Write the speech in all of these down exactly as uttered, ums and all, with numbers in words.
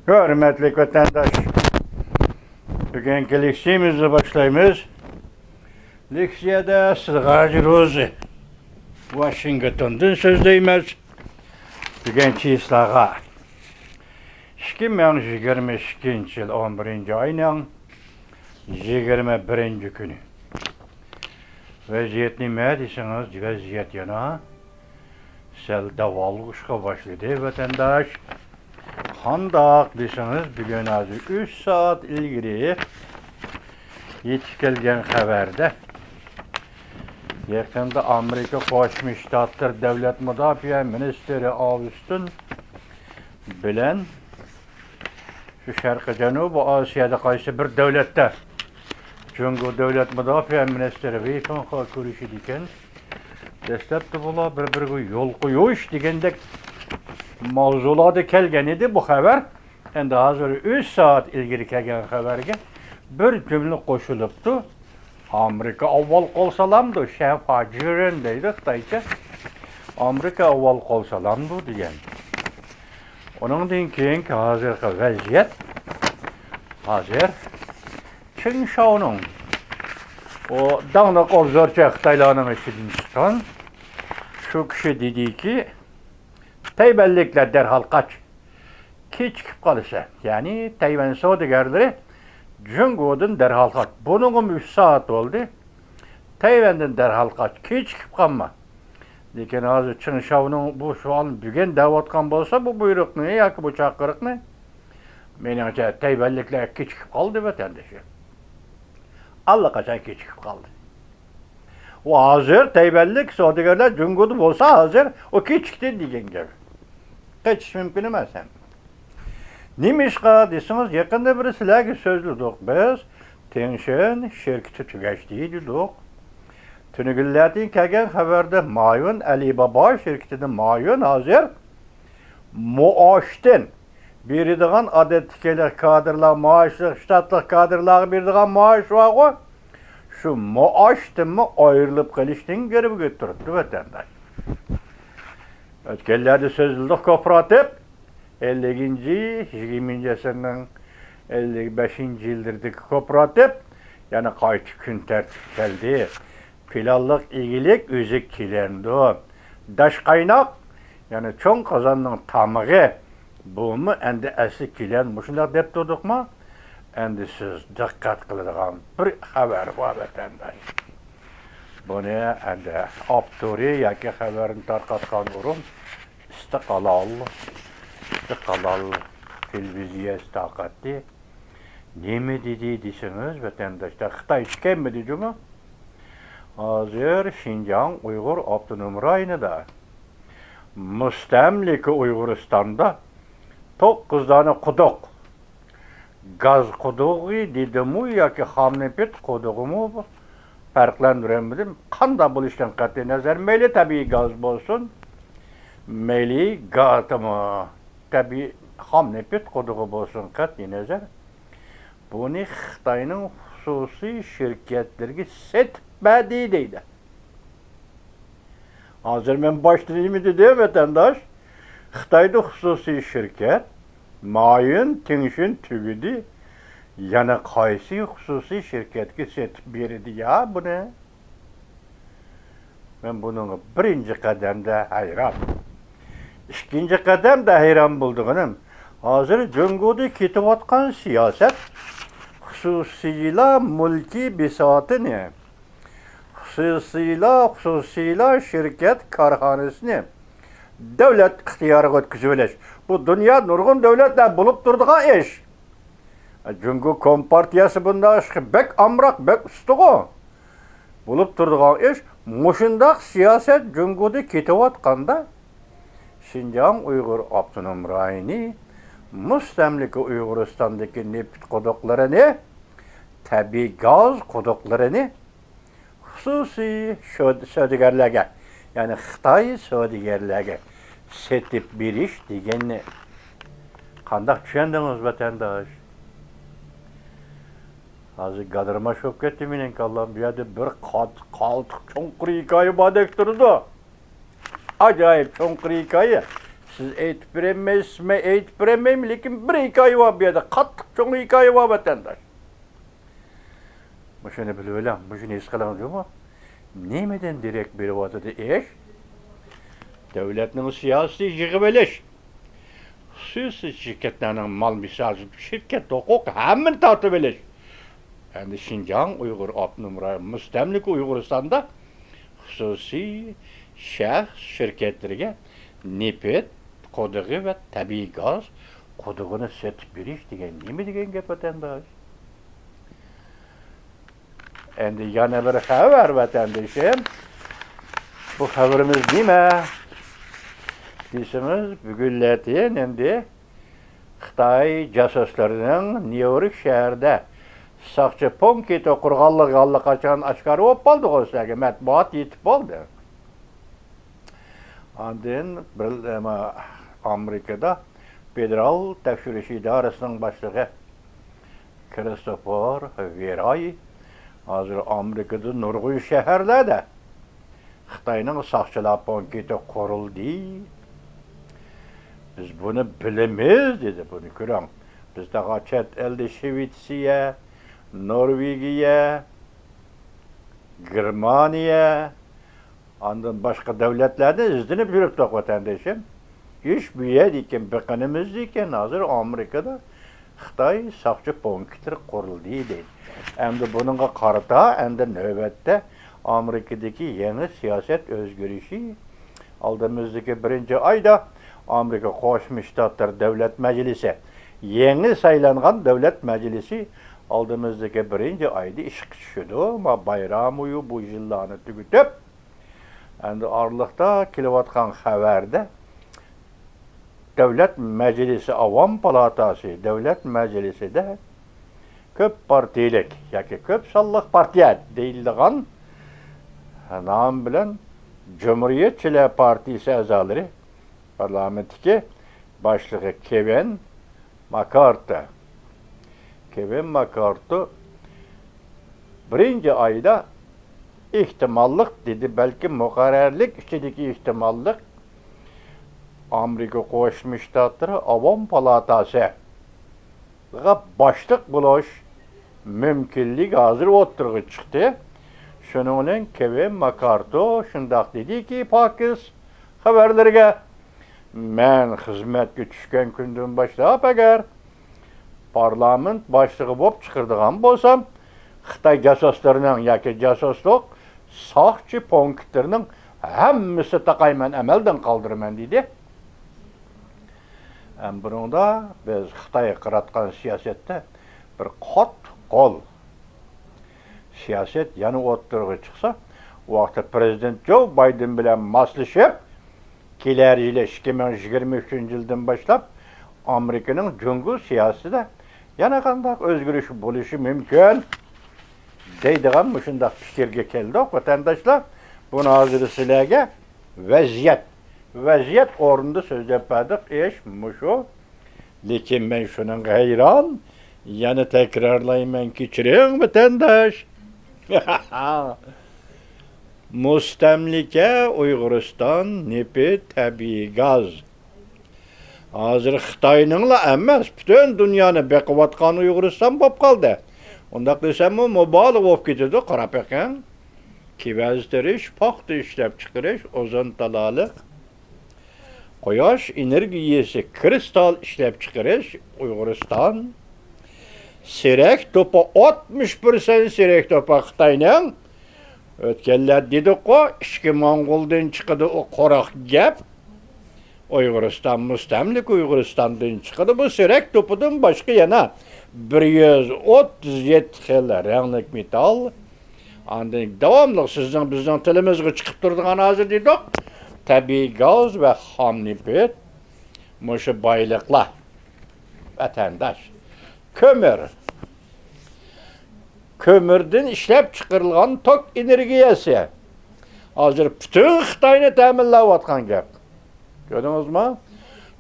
ھۆرمەتلىك ۋەتەنداش، بۈگۈنكى لېكسىيەمىزنى باشلايمىز. لېكسىيەدە سىزغا ھازىر روزى ۋاشىنگتوندىن سۆزلەيمىز. بۈگۈن چىسلاغا ئىككى مىڭ يىگىرمە ئىككىنچى يىل ئون بىرىنچى ئاينىڭ يىگىرمە بىرىنچى كۈنى. ۋەزىيەت نېمە دېسىڭىز، ۋەزىيەت يەنە سەل داۋالغۇشقا باشلىدى، ۋەتەنداش. قانداق دېسىڭىز، بۈگۈن ھازىر ئۈچ سائەت ئىلگىرى يېتىپ كەلگەن خەۋەردە، يېقىندا ئامېرىكا قوشما شتاتلىرى دۆلەت مۇداپىئە مىنىستىرى ئاۋستىن بىلەن شۇ شەرقىي جەنۇبىي ئاسىيادا قايسى بىر دۆلەتتە جۇڭگو دۆلەت مۇداپىئە مىنىستىرى ۋېي فېڭخې كۆرۈشىدىكەن. دەسلەپتە بۇلار بىر-بىرىگە يول قويۇش دېگەندەك ماۋزۇلاردا كەلگەن ئىدى بۇ خەۋەر. ئەمدى ھازىر ئۈچ سائەت ئىلگىرى كەلگەن خەۋەرگە بىر جۈملە قوشۇلۇپتۇ. ئامېرىكا ئاۋۋال قول سالامدۇ، شەفاجىرىن دەيدۇ خىتايچە. ئامېرىكا ئاۋۋال قول سالامدۇ دېگەن. ئۇنىڭدىن كېيىنكى ھازىرقى ۋەزىيەت، ھازىر چېڭ شاۋنىڭ، ئۇ داڭلىق ئوبزورچى خىتايلارنىڭ ئىچىدىن چىققان شۇ كىشى دېدىكى، تەيۋەنلىكلەر دەرھال قاچ، كېچىكىپ قالىسەن. يەنى تەيۋەن سودىگەرلىرى جۇڭگودىن دەرھال قاچ. بۇنىڭغىمۇ ئۈچ سائەت بولدى. تەيۋەندىن دەرھال قاچ، كېچىكىپ قالما. لېكىن ھازىر چېڭ شاۋنىڭ بۇ سوئالنى بۈگۈن دەۋاتقان بولسا، بۇ بۇيرۇقنى ياكى بۇ چاقىرىقنى، مېنىڭچە، تەيۋەنلىكلەر كېچىكىپ قالدى، ۋەتەندىشىم. ئاللىقاچان كېچىكىپ قالدى. ئۇ ھازىر تەيۋەنلىك سودىگەرلەر جۇڭگودا بولسا، ھازىر ئۇ كېچىكتى دېگەن گەپ. قېچىش مۇمكىن ئەمەس ھەم. نېمىشقا دېسىڭىز، يېقىندا بىر سىلەرگە سۆزلىدۇق بىز. تېڭشىن شىركىتى تۈگەشتى دېدۇق. تۈنۈگۈنلەردىن كەلگەن خەۋەردە مايۈن ئەلىبابا شىركىتىدىن مايۈن ھازىر مائاشتىن بېرىدىغان، ئادەتتىكى كادىرلار مائاشلىق، شتاتلىق كادىرلارغا بېرىدىغان مائاش بارغۇ، شۇ مائاشتىنمۇ ئايرىلىپ قېلىشنىڭ گېرىۋىگە تۇرۇپتۇ ۋەتەنداش. ئۆتكەنلەردە سۆزلىدۇق، كوپىراتىپ ئەللىكىنچى، يىگىرمىنچى ئەسىرنىڭ ئەللىك بەشىنچى يىللىرىدىكى كوپىراتىپ يەنە قايتا كۈن تەرتىپكە كەلدى. پىلانلىق ئىگىلىك ئۆزى كېلەندۇ. داش قايناق، يەنى چوڭ قازاننىڭ تامىقى، بۇمۇ ئەمدى ئەسلى كېلەن مۇشۇنداق دەپ تۇردۇقما؟ ئەمدى سىز دىققەت قىلىدىغان بىر خەۋەر بار، ۋەتەنداش. بۇنى ئەمدى ئاپتورى ياكى خەۋەرنى تارقاتقان ئورۇن ئىستىقلال، ئىستىقلال تېلېۋىزىيەسى تارقاتتى. نېمە دېدى دېسىڭىز، ۋەتەنداشلار، خىتايچە كەلمىدى جۇمۇ. ھازىر شىنجاڭ ئۇيغۇر ئاپتونوم رايونىدا، مۇستەملىكە ئۇيغۇرىستاندا توققۇز دانە قۇدۇق، گاز قۇدۇقى دېدىمۇ ياكى خام نېفىت قۇدۇقىمۇ، پەرقلەندۈرەلمىدىم. قانداق بولۇشىدىن قەتئىينەزەر، مەيلى تەبىئىي گاز بولسۇن، مەيلى گا-، تەبىئىي خام نېفىت قۇدۇقى بولسۇن، قەتئىينەزەر، بۇنى خىتاينىڭ خۇسۇسىي شىركەتلىرىگە سېتىپ بەردى دەيدۇ. ھازىر مەن باشتا نېمە دېدىم، ۋەتەنداش؟ خىتايدا خۇسۇسىي شىركەت، مايۈن تىڭشۈن تۈگىدى. يەنە قايسى خۇسۇسىي شىركەتكە سېتىپ بېرىدۇ يا بۇنى؟ مەن بۇنىڭغا بىرىنچى قەدەمدە ھەيران. ئىككىنچى قەدەمدە ھەيران بولىدىغىنىم، ھازىر جۇڭگودا كېتىۋاتقان سىياسەت، خۇسۇسىيلار مۈلكى بىساتىنى، خۇسۇسىيلار، خۇسۇسىيلار شىركەت كارخانىسىنى دۆلەت ئىختىيارىغا ئۆتكۈزۈۋېلىش. بۇ دۇنيا نۇرغۇن دۆلەتلەر بولۇپ تۇرىدىغان ئىش. جۇڭگو كومپارتىيەسى بۇنداق ئىشقا بەك ئامراق، بەك ئۇستىغۇ. بولۇپ تۇرىدىغان ئىش، مۇشۇنداق سىياسەت جۇڭگودا كېتىۋاتقاندا، شىنجاڭ ئۇيغۇر ئاپتونوم رايونى مۇستەملىكە ئۇيغۇرىستاندىكى نېفىت قۇدۇقلىرىنى، تەبىئىي گاز قۇدۇقلىرىنى خۇسۇسىي شۆ-، سودىگەرلەرگە، يەنى خىتاي سودىگەرلەرگە سېتىپ بېرىش دېگەننى قانداق چۈشەندىڭىز، ۋەتەنداش؟ ھازىر گادىرماش بولۇپ كەتتى مېنىڭ كاللام. بۇ يەردە بىر قات-، قالتىق چوڭقۇر ھېكايە باردەك تۇرىدۇ. ئاجايىپ چوڭقۇر ھېكايە. سىز ئېيتىپ بېرەلمەيسىز، مەن ئېيتىپ بېرەلمەيمەن، لېكىن بىر ھېكايە بار بۇ يەردە، قاتتىق چوڭ ھېكايە بار، ۋەتەنداش. مۇشۇنى بىلىۋېلىڭ، مۇشۇنى ھېس قىلىڭ جۇمۇ. نېمىدىن دېرەك بېرىۋاتىدۇ ئىش؟ دۆلەتنىڭ سىياسىي يىغىۋېلىش، خۇسۇسىي شىركەتلەرنىڭ مال مىساجى، شىركەت ھوقۇق ھەممىنى تارتىۋېلىش. ئەمدى شىنجاڭ ئۇيغۇر ئاپتونوم رايون مۇستەملىكە ئۇيغۇرىستاندا خۇسۇسىي شەخس شىركەتلىرىگە نېفىت قۇدۇقى ۋە تەبىئىي گاز قۇدۇقىنى سېتىپ بېرىش دېگەن نېمە دېگەن گەپ، ۋەتەنداش؟ ئەمدى يەنە بىر خەۋەر، ۋەتەندىشىم. بۇ خەۋىرىمىز نېمە دېسىڭىز، بۈگۈنلەتىن ئەمدى خىتاي جاسۇسلىرىنىڭ نيۇ يورك شەھىرىدە ساقچى پونكىتى قۇرغانلىقى ئاللىقاچان ئاشكارا بولۇپ قالدىغۇ، سىلەرگە مەتبۇئات يېتىپ بولدى. ئاندىن بىر، ئەمما، ئامېرىكىدا فېدېرال تەكشۈرۈش ئىدارىسىنىڭ باشلىقى كىرىستوفېر ۋېراي ھازىر ئامېرىكىدا نۇرغۇن شەھەرلەردە خىتاينىڭ ساقچىلار پونكىتى قۇرۇلدى، بىز بۇنى بىلىمىز، دېدى. بۇنى كۆرۈڭ، بىزدە چەت ئەلدە شىۋېتسىيە، نورۋېگىيە، گېرمانىيە، ئاندىن باشقا دۆلەتلەردىن ئىزدىنىپ يۈرۈپتۇق، ۋەتەندىشىم. ئىش بۇ يەردىكەن، بېقىنىمىزدىكەن، ھازىر ئامېرىكىدا خىتاي ساقچى پونكىتلىرى قۇرۇلدى دەيدۇ. ئەمدى بۇنىڭغا قارىتا، ئەمدى نۆۋەتتە ئامېرىكىدىكى يېڭى سىياسەت ئۆزگىرىشى، ئالدىمىزدىكى بىرىنچى ئايدا ئامېرىكا قوشما شتاتلىرى دۆلەت مەجلىسى، يېڭى سايلانغان دۆلەت مەجلىسى ئالدىمىزدىكى بىرىنچى ئايدا ئىشقا چۈشىدۇ. ما بايرامۇيۇ بۇ يىللارنى تۈگىتىپ، ئەمدى ئارىلىقتا كېلىۋاتقان خەۋەردە دۆلەت مەجلىسى، ئاۋام پالاتاسى، دۆلەت مەجلىسىدە كۆپ پارتىيىلىك ياكى كۆپ سانلىق پارتىيە دېيىلىدىغان نام بىلەن جۇمھۇرىيەتچىلەر پارتىيىسى ئەزالىرى، پارلامېنتتىكى باشلىقى كېۋىن ماكارتى. كېۋىن ماكارتى بىرىنچى ئايدا ئېھتىماللىق دېدى، بەلكى مۇقەررەرلىك ئىچىدىكى ئېھتىماللىق، ئامېرىكا قوشما شتاتلىرى ئاۋام پالاتاسىغا باشلىق بولۇش مۇمكىنلىكى ھازىر ئوتتۇرىغا چىقتى. شۇنىڭ بىلەن كېۋىن ماكارتى شۇنداق دېدىكى، پاكىس خەۋەرلىرىگە، مەن خىزمەتكە چۈشكەن كۈندىن باشلاپ، ئەگەر پارلامېنت باشلىقى بولۇپ چىقىدىغان بولسام، خىتاي جاسۇسلىرىنىڭ ياكى جاسۇسلۇق ساقچى پونكىتلىرىنىڭ ھەممىسى تاقايمەن، ئەمەلدىن قالدۇرىمەن، دېدى. ئەم، بۇنىڭدا بىز خىتايغا قاراتقان سىياسەتتە بىر قاتتىق قول سىياسەت يەنە ئوتتۇرىغا چىقسا، ئۇ ۋاقىتتا پىرېزىدېنت جو بايدېن بىلەن ماسلىشىپ، كېلەر يىلى، ئىككى مىڭ يىگىرمە ئۈچىنچى يىلدىن باشلاپ ئامېرىكىنىڭ جۇڭگو سىياسىتىدە يەنە قانداق ئۆزگىرىش بولۇشى مۇمكىن دەيدىغان مۇشۇنداق پىكىرگە كەلدۇق، ۋەتەنداشلار. بۇنى ھازىر سىلەرگە ۋەزىيەت، ۋەزىيەت ئورنىدا سۆزلەپ بەردۇق، ئىش مۇشۇ. لېكىن مەن شۇنىڭغا ھەيران، يەنە تەكرارلايمەن، كەچۈرۈڭ، ۋەتەنداش. مۇستەملىكە ئۇيغۇرىستان نېفىت، تەبىئىي گاز. ھازىر خىتاينىڭلا ئەمەس، پۈتۈن دۇنيانى بېقىۋاتقان ئۇيغۇرىستان بولۇپ قالدى. ئۇنداق دېسەممۇ مۇبالىغە بولۇپ كېتىدۇ، قاراپ بېقىڭ. كېۋەز تېرىش، پاختا ئىشلەپچىقىرىش، ئوزۇن تالالىق، قۇياش ئېنېرگىيەسى، كرىستال ئىشلەپچىقىرىش ئۇيغۇرىستان. سېرەك توپى، ئاتمىش پىرسەنت سېرەك توپى خىتاينىڭ. ئۆتكەنلەر دېدۇققۇ، ئىچكى موڭغۇلدىن چىقىدۇ ئۇ قۇرۇق گەپ. ئۇيغۇرىستان، مۇستەملىكە ئۇيغۇرىستاندىن چىقىدۇ. بۇ سېرەك توپىدىن باشقا يەنە بىر يۈز ئوتتۇز يەتتە خىل رەڭلىك مېتال. ئاندىن داۋاملىق سىزنىڭ، بىزنىڭ تىلىمىزغا چىقىپ تۇرىدىغان، ھازىر دېدۇق، تەبىئىي گاز ۋە خام نېفىت. مۇشۇ بايلىقلار، ۋەتەنداش. كۆمۈر. كۆمۈردىن ئىشلەپ چىقىرىلغان توك ئېنېرگىيەسى ھازىر پۈتۈن خىتاينى تەمىنلەۋاتقان گەپ. كۆردىڭىزمۇ؟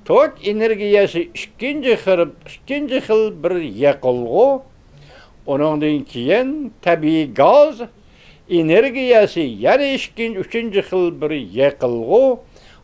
توك ئېنېرگىيەسى ئىككىنچى خىل، ئىككىنچى خىل بىر يېقىلغۇ. ئۇنىڭدىن كېيىن تەبىئىي گاز ئېنېرگىيەسى يەنە ئىككىنچى، ئۈچىنچى خىل بىر يېقىلغۇ.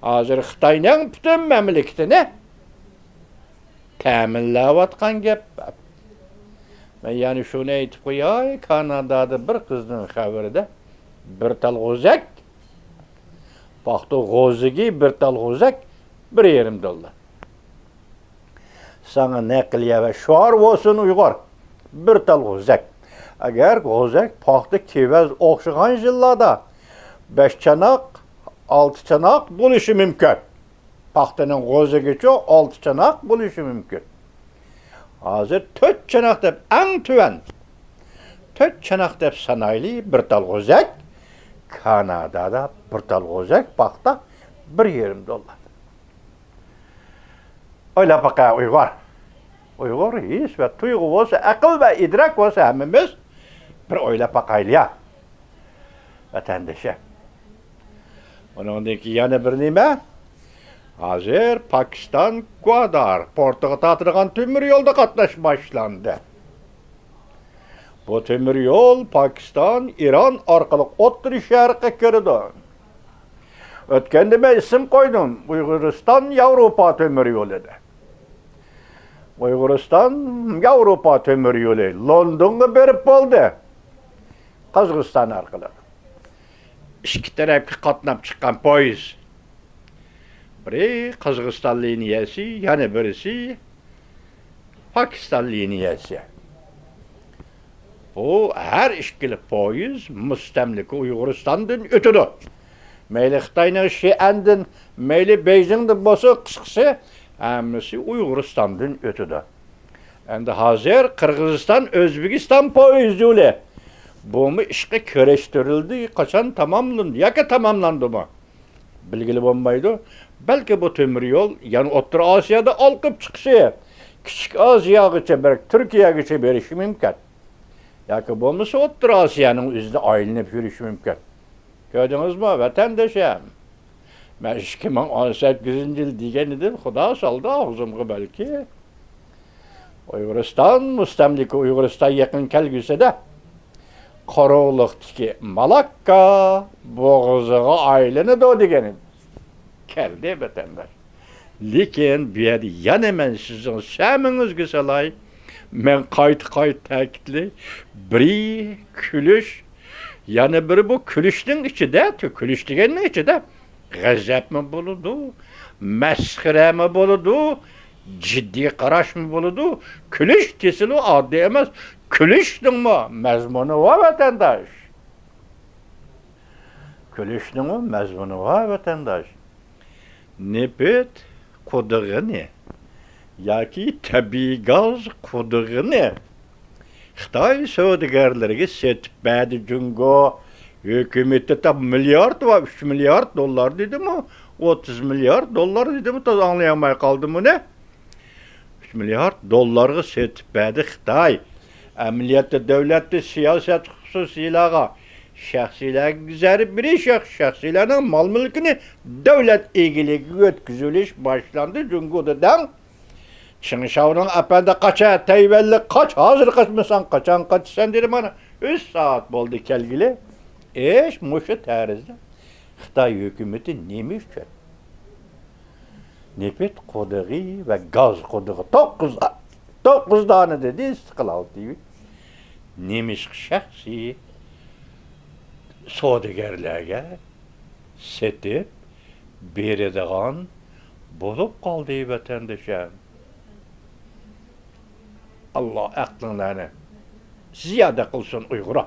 ھازىر خىتاينىڭ پۈتۈن مەملىكىتىنى تەمىنلەۋاتقان گەپ. مەن يەنە شۇنى ئېيتىپ قوياي، كانادادا بىر قىزنىڭ خەۋىرىدە بىر تال غوزەك، پاختا غوزىگى بىر تال غوزەك بىر يېرىم دوللار. ساڭا نەقلىيە ۋە شوئار بولسۇن ئۇيغۇر. بىر تال غوزەك. ئەگەر غوزەك پاختا كېۋەز ئوخشىغان يىللاردا بەش چاناق، ئالتە چاناق بولۇشى مۇمكىن. پاختىنىڭ غوزىگىچۇ ئالتە چاناق بولۇشى مۇمكىن. ھازىر تۆت چاناق دەپ ئەڭ تۆۋەن، تۆت چاناق دەپ سانايلى بىر تال غوزەك. كانادادا بىر تال غوزەك پاختا بىر يېرىم دوللار. ئويلاپ باقە ئۇيغۇر. ئۇيغۇر ھېس ۋە تۇيغۇ بولسا، ئەقىل ۋە ئىدراك بولسا ھەممىمىز بىر ئويلاپ باقايلى يا. ۋەتەندىشى. ئۇنىڭدىن كېيىن يەنە بىر نېمە؟ ھازىر پاكىستان گۋادار پورتىغا تارتىدىغان تۆمۈر يولدا قاتناش باشلاندى. بۇ تۆمۈر يول پاكىستان، ئىران ئارقىلىق ئوتتۇرا شەرققە كىرىدۇ. ئۆتكەندە مەن ئىسىم قويدۇم، ئۇيغۇرىستان ياۋروپا تۆمۈر يولى دەپ. ئۇيغۇرىستان ياۋروپا تۆمۈر يولى لوندونغا بېرىپ بولدى. قازاقىستان ئارقىلىق. ئىككى تەرەپكە قاتناپ چىققان پويىز. بىرى قازاقىستان لىنىيەسى، يەنە بىرسى پاكىستان لىنىيەسى. بۇ ھەر ئىككىلا پويىز مۇستەملىكە ئۇيغۇرىستاندىن ئۆتىدۇ. مەيلى خىتاينىڭ شىئەندىن، مەيلى بېيجىڭدىن بولسۇن، قىسقىسى، ھەممىسى ئۇيغۇرىستاندىن ئۆتىدۇ. ئەمدى ھازىر قىرغىزىستان، ئۆزبېكىستان پويىز يولى. بۇمۇ ئىشقا كىرىشتۈرۈلدى، قاچان تاماملاندى ياكى تاماملاندىمۇ؟ بىلگىلى بولمايدۇ. بەلكى بۇ تۆمۈر يول يەنە ئوتتۇرا ئاسىيادا ھالقىپ چىقىشى، كىچىك ئازىياغىچە، بەلكى تۈركىيەگىچە بېرىشى مۇمكىن. ياكى بولمىسا ئوتتۇرا ئاسىيانىڭ ئۆزىدە ئايلىنىپ يۈرۈشى مۇمكىن. كۆردىڭىزمۇ، ۋەتەندىشىم؟ مەن ئىككى مىڭ ئون سەككىزىنچى يىل دېگەن ئىدىم، خۇدا سالدى ئاغزىمغا بەلكى. ئۇيغۇرىستان، مۇستەملىكە ئۇيغۇرىستان يېقىن كەلگۈسىدە قۇرۇقلۇقتىكى مالاككا بوغۇزىغا ئايلىنىدۇ دېگەن ئىدى. كەلدى ۋەتەنداش. لېكىن بۇ يەردە يەنە مەن سىزنىڭ سەمىڭىزگە سالاي. مەن قايتا-قايتا تەكىتلەي. بىرى كۈلۈش، يەنە بىرى بۇ كۈلۈشنىڭ ئىچىدە، كۈلۈش دېگەننىڭ ئىچىدە غەزەپمۇ بولىدۇ، مەسخىرەمۇ بولىدۇ، جىددىي قاراشمۇ بولىدۇ. كۈلۈش دېسىلۇ ئاددىي ئەمەس. كۈلۈشنىڭمۇ مەزمۇنى بار، ۋەتەنداش. كۈلۈشنىڭمۇ مەزمۇنى بار، ۋەتەنداش. نېفىت قۇدۇقىنى ياكى تەبىئىي گاز قۇدۇقىنى خىتاي سودىگەرلىرىگە سېتىپ بەردى جۇڭگو ھۆكۈمىتى. تا مىليارد ۋە ئۈچ مىليارد دوللار دېدىمۇ، ئوتتۇز مىليارد دوللار دېدىمۇ، تازا ئاڭلىيالماي قالدىم ئۇنى. ئۈچ مىليارد دوللارغا سېتىپ بەردى خىتاي. ئەمەلىيەتتە دۆلەتتە سىياسەت خۇسۇسىيلارغا، شەخسىيلەرگە زەربە بېرىش يوق، شەخسىيلەرنىڭ مال-مۈلكىنى دۆلەت ئىگىلىكىگە ئۆتكۈزۈۋېلىش باشلاندى جۇڭگودا دەڭ. چىڭشاۋنىڭ ئەپەندى، قاچە، تەيۋەنلىك، قاچ، ھازىر قاچمىساڭ قاچان قاچىسەن دېدى. مانا ئۈچ سائەت بولدى كەلگىلى. ئىش مۇشۇ تەرزدە. خىتاي ھۆكۈمىتى نېمە ئۈچۈن نېفىت قۇدۇقى ۋە گاز قۇدۇقى توققۇز، توققۇز دانە دېدى، ئىستىقلال تىۋى. نېمىشقا شەخسىي سودىگەرلەرگە سېتىپ بېرىدىغان بولۇپ قالدى، ۋەتەندىشىم؟ ئاللا ئەقلىڭلارنى زىيادە قىلسۇن، ئۇيغۇر.